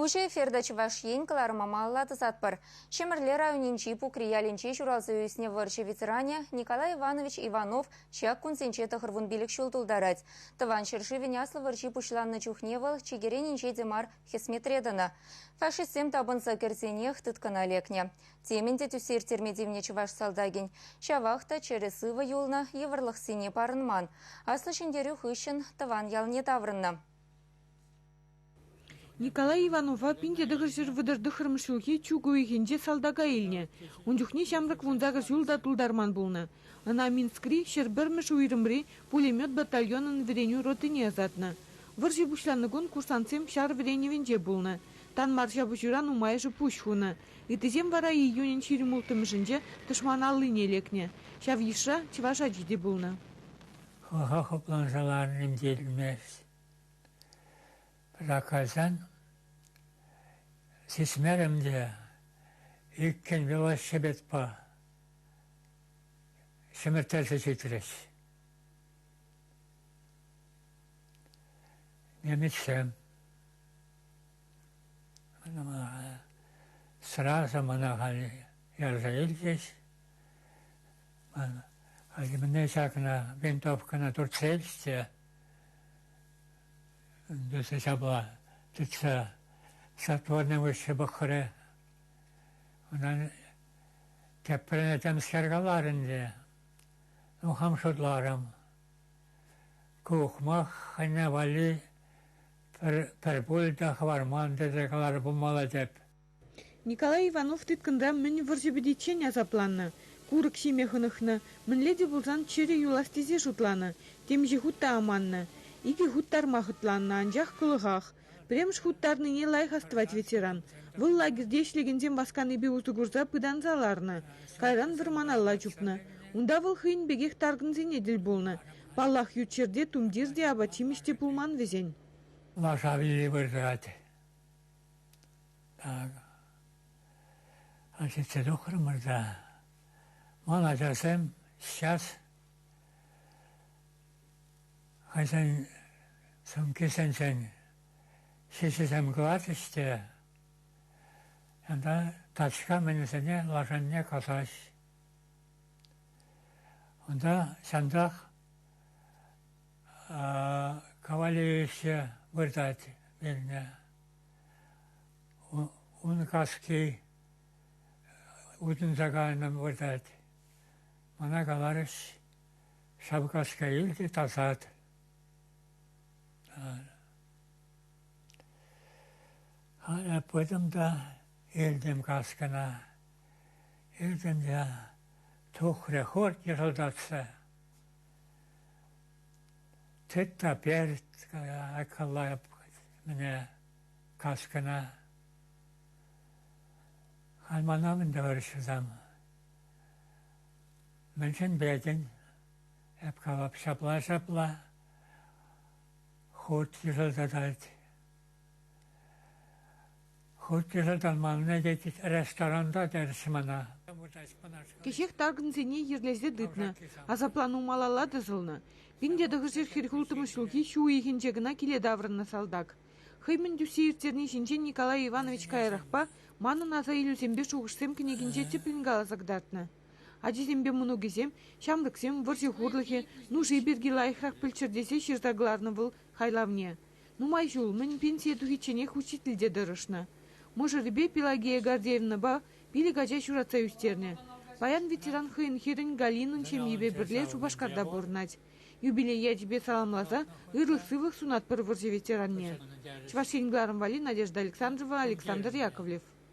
Уҫӑ эфирта Чӑваш Ен кӑларӑма малалла тӑсатпӑр. Ҫӗмӗрле районӗнчи Пукри ялӗнче ҫуралса ӳснӗ вӑрҫӑ ветеранӗ Николай Иванович Иванов ҫак кунсенче 95 ҫул тултарать. Тӑван ҫӗршывӗн Аслӑ вӑрҫи пуҫланнӑ чухне вӑл чикӗрен инҫе те мар хӗсметре тӑнӑ. Фашистсем тапӑнса кӗрсенех тыткӑна лекнӗ. Темӗн те тӳссе ирттерме тивнӗ чӑваш салтакӗн. Ҫавах та чӗрӗ-сывӑ юлнӑ, йывӑрлӑхсене парӑнман. Аслӑ Ҫӗнтерӳ хыҫҫӑн тӑван ялне таврӑннӑ. Николай Иванова 1939 ҫулхи чӳк уйӑхӗнче салтака илнӗ. Ун чухне ҫамрӑк 18 ҫул та тултарман пулнӑ. Ӑна Минскри 101-мӗш уйрӑмри пулемет батальонӑн вӗренӳ ротине ӑсатнӑ. Вӑрҫӑ пуҫланнӑ кун курсантсем ҫар вӗренӗвӗнче пулнӑ. Тан мар ҫапӑҫура нумайӑшӗ пуҫ хунӑ. Ыттисем вара июнӗн 26-мӗшӗнче тӑшман аллине лекнӗ. Ҫав йышра чӑваш ачи те пулнӑ. Хӑлха хупланса ларним те илтмест. Кайсан сисмерӗм те иккӗн велосипедпа ҫӗмӗрттерсе ҫитрӗҫ. Немецсем сразу мана халь ярса илчӗҫ. Халь мӗне ҫакна винтовкӑна туртса илчӗҫ те Тесе ҫапла тытса затворне уҫҫӑ пӑхрӗ. Унтан теприне темскер каларӗ ӗнтӗ. Ну, хам шутларӑм. Ку ухмах хӑйне валли пӗр пуль та хӑварман тесе каларӗ пулмалла теп. Николай Иванов тыткӑнра мӗн вӑрҫӑ пӗтиччен асапланнӑ. Курӑк ҫиме хӑнӑхнӑ, мӗнле те пулсан чӗрӗ юлас тесе шутланӑ. Темиҫе хут та аманнӑ. Икӗ хут тарма хӑтланнӑ, анчах кӑлӑхах. Пӗрремӗш хут тарнине лайӑх астӑвать ветеран. Вӑл лагерьте ӗҫлекенсем васканипе усӑ курса пытанса ларнӑ. Кайран вӑрманалла чупнӑ. Унта вӑл хӑйӗн пекех таркӑнсене тӗл пулнӑ. Паллах, ют ҫӗрте тумтир те, апат-ҫимӗҫ те пулман вӗсен. Лаша вилли выртать. Так. Ҫитсе тухрӑмӑр та ман ачасем сейчас хӑйсен сумкисенчен ҫӗҫӗсем кӑларчӗҫ те унта тачка мӗнӗсене лашанне касаҫ. Унта ҫантах кавалерийӗ выртать вилнӗ. Ун каски утӑнса кайнӑ выртать. Мана каларӗҫ, ҫав каска ил те тасат. Халӗ пытӑм та илтӗм каскӑна. Илтӗм те тухрӗ хурт йӑшӑлтатса. Тыт та пер калап мӗне каскӑна. Халь мана мӗн тӑвӑр-ши Мӗншӗн петӗн? Эп калап ҫапла-ҫапла. Хут йӑшӑлтатать. Хут йӑшӑлтанманни тет ресторанта терӗҫ мана. Кӗҫех таркӑнсене йӗрлесе тытнӑ, асаплану малалла тӑсӑлнӑ. 1946 ҫулхи ҫу уйӑхӗнче кӑна киле таврӑннӑ салтак. Хӑй мӗн тӳссе ирттерни ҫинчен Николай Иванович каярахпа «Манӑн аса илӳсемпе шухӑшсем» кӗнекинче тӗплӗн каласа кӑтартнӑ. Ачисемпе мӑнукӗсем, ҫамрӑксем вӑрҫӑ хурлӑхӗ, нуши пирки лайӑхрах пӗлччӗр тесе ҫырса кӑларнӑ вӑл хайлавне. Нумай ҫул мӗн пенсие тухичченех учительте тӑрӑшнӑ. Мӑшӑрӗпе Пелагея Гордеевнӑпа пилӗк ача ҫуратса ӳстернӗ. Паян ветеран хӑйӗн хӗрӗн Галинӑн ҫемйипе пӗрле Шупашкарта пурӑнать. Юбилей ячӗпе саламласа ырлӑх-сывлӑх сунатпӑр вӑрҫӑ ветеранне. Чӑваш Ен кӑларӑм валли Надежда Александрова, Александр Яковлев.